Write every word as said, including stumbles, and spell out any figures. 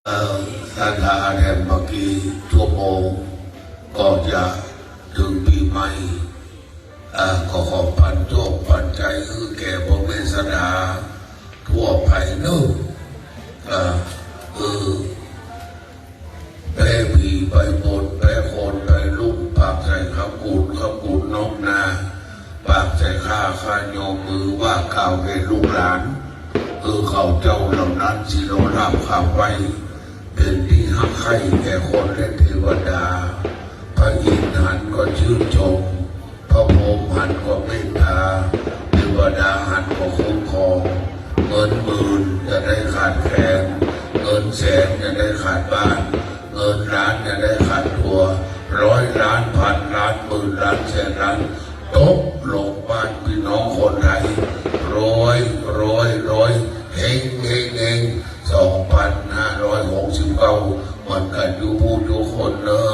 เอ่อ ศรัทธาแถมเมื่อกี้ชั่วโมง ก่อนจะเถิงปี๋ใหม่ เอ่อ ก็ขอปันโจคปันชัยหื้อแก่พ่อแม่ศรัทธาทั่วไปเนาะ เอ่อ เออ แป๊ผีไปบน แป๊คนไปลุ่ม ปากใส่คำกู๋น คำกู๋นน้อมนา ปากใส่ข้า ข้าโยมมือว่ากล่าวแก่ลูกหลาน เออ เขาเจ้าเหล่านั้นสิรอราบคาบไหว้ เป๋นตี้ฮักใค่แก่คนและเตวดา พระอินทร์หันก็จื้นจม พระพรหมหันก็เมตต๋า เตวดาหันก็คุ้มครอง เงินหมื่นอย่าได้ขาดแคลน เงินแสนอย่าได้ขาดบ้าน เงินล้านอย่าได้ขาดตั๋ว ร้อยล้านพันล้านหมื่นล้านแสนล้าน ตกลงบ้านปี้น้องคนไทย รวย รวย รวย เฮง เฮง เฮง สองปันห้าร้อยหกสิบเก้า เหมือนกั๋นอยู่ผู้ทุกคนเนาะ